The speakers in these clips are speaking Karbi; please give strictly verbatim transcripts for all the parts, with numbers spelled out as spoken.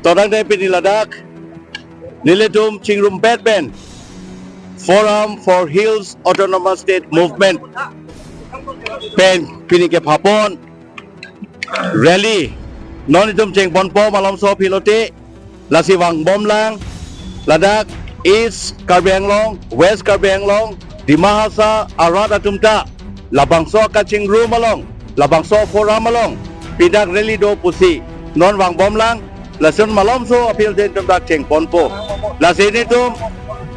Todang dei pini ladak nelitum chingrumpet pen Forum for Hills Autonomous State Movement pen pini kephapon rally non itum chengponpo malomso aphi lote, lasi vangbomlang ladak East Karbi Anglong, West Karbi Anglong, Dima Hasao arat atum ta labangso kachingrum along, labangso forum along pini dak rally do pusi non vangbomlang, lason malomso aphi lote itum dak chengponpo. Lasi nelitum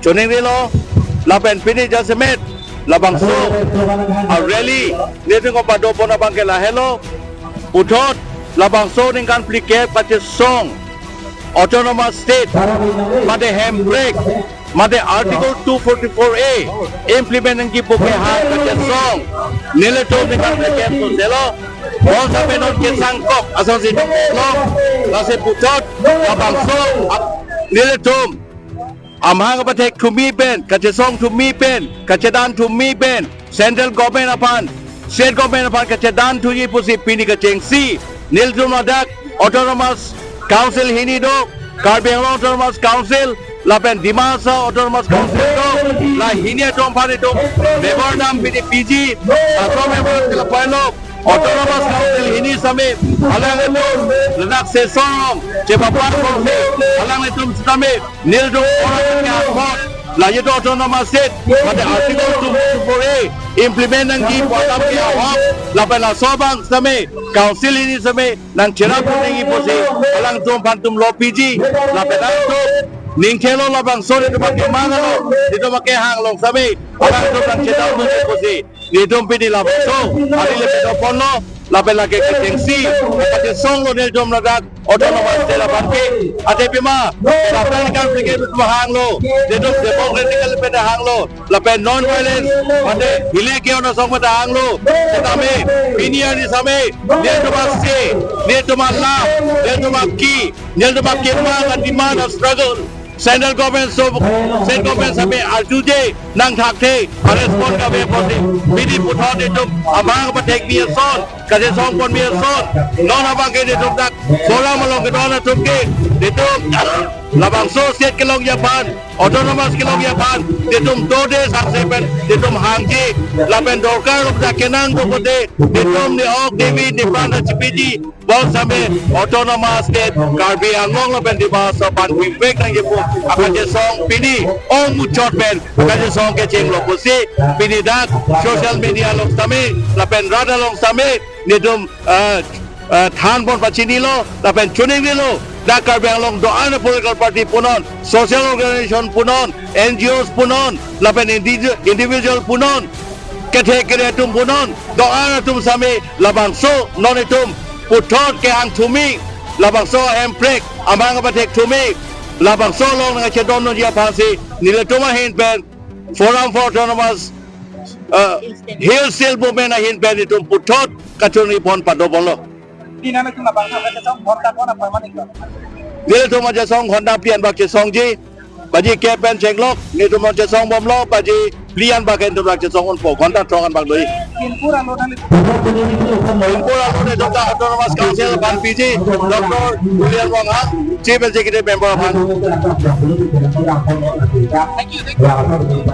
choningrilo lapen pini jasemet labangso a rally nelitum kepadopon abang ke lahelo, puthot labangso ningkan phlikep kachesong Autonomous State mate hemprek mate Article two forty-four A implement nangji pu kehang kachesong nelitum ningkan phlikep soselo, bonseta non kesangkok asonsi nangkok, lasi puthot labangso ap-, nelitum amahang apathek thumi pen, kachesong thumi pen, kachedan thumi pen, Central Government aphan, State Government aphan kachedan thuji pusi pini kachengsi nelitum ladak Autonomous Council hini do, Karbi Anglong Autonomous Council lapen Dima Hasao Autonomous Council do, la hini atum aphan itum memorandum pini piji, laso memorandum ke lapulo, Autonomous Council hini sitame alangtum ladak sesong chepapar kongsi alangtum sitame nelitum forum ke ahok, la itum Autonomous State mate Article two forty-four A implement nangji pu alam ke ahok, lapen laso abang sitame Council hini sitame nangcherap nangji pusi alangtum aphan itum lo piji, lapen alangtum ningkelo labangso nelitum akemang along, nelitum akehang along sitame alangtum nangchedam nangji pusi nelitum pini labangso a rally le padoponlo, lapen lake kachengsi kachesonglo nelitum ladak Autonomous State aphan ke. Athe pima, lapen kan pike hanglo, nelitum democratically pen hanglo, lapen non-violence mate hilai ke-ong asong pen hanglo. Setame pini arni sitame nelitum ase, nelitum alam, nelitum aki, nelitum akemang a-demand a-struggle Central Government, so State Government sitame arjuje nangthakthe, a-respond kave pusi pini puthot itum amahang apathek mi ason, kachesong pon mi ason, non abang ke itum dak forum along kedon atum ke itum labangso state kelongji aphan, autonomous kelongji aphan itum dode sangse pen itum hangji, lapen dorkar lo dak kenang do kote itum ne ok devi ne pran chipiji, bonseta Autonomous State Karbi Anglong lapen Dima Hasao aphan pivek nangji pu akachesong pini ongmuchot pen akachesong kechenglo pusi pini dak social media along sitame lapen rat along sitame nelitum, ah, ah, thanpon pachinilo lapen choningrilo, dak Karbi Anglong do-an political party punon, social organization punon, N G Os punon, lapen indi-, individual punon, kethe kere atum punon, do-an atum sitame labangso non itum puthot kehang thumi, labangso hemprek amahang apathek thumi, labangso along nangchedon nangji aphansi nelitum ahin pen Forum for Autonomous, uh, Hill State Movement ahin pen itum puthot kachoningri pon padoponlo. Pini nelitum labangso kachesong ghonta ko-an apharman iklo? Nelitum kachesong ghonta phli an bak chesongji, baji kep pen chenglok nelitum kachesong bomlo, baji phli an bak nelitum kachesong unpo, ghonta throk an bak doji. Kimpur alo nang Kimpur alo nelitum ta Autonomous Council aphan piji, Doctor Julian Ronghang, Chief Executive Member aphan. Thank you, thank you.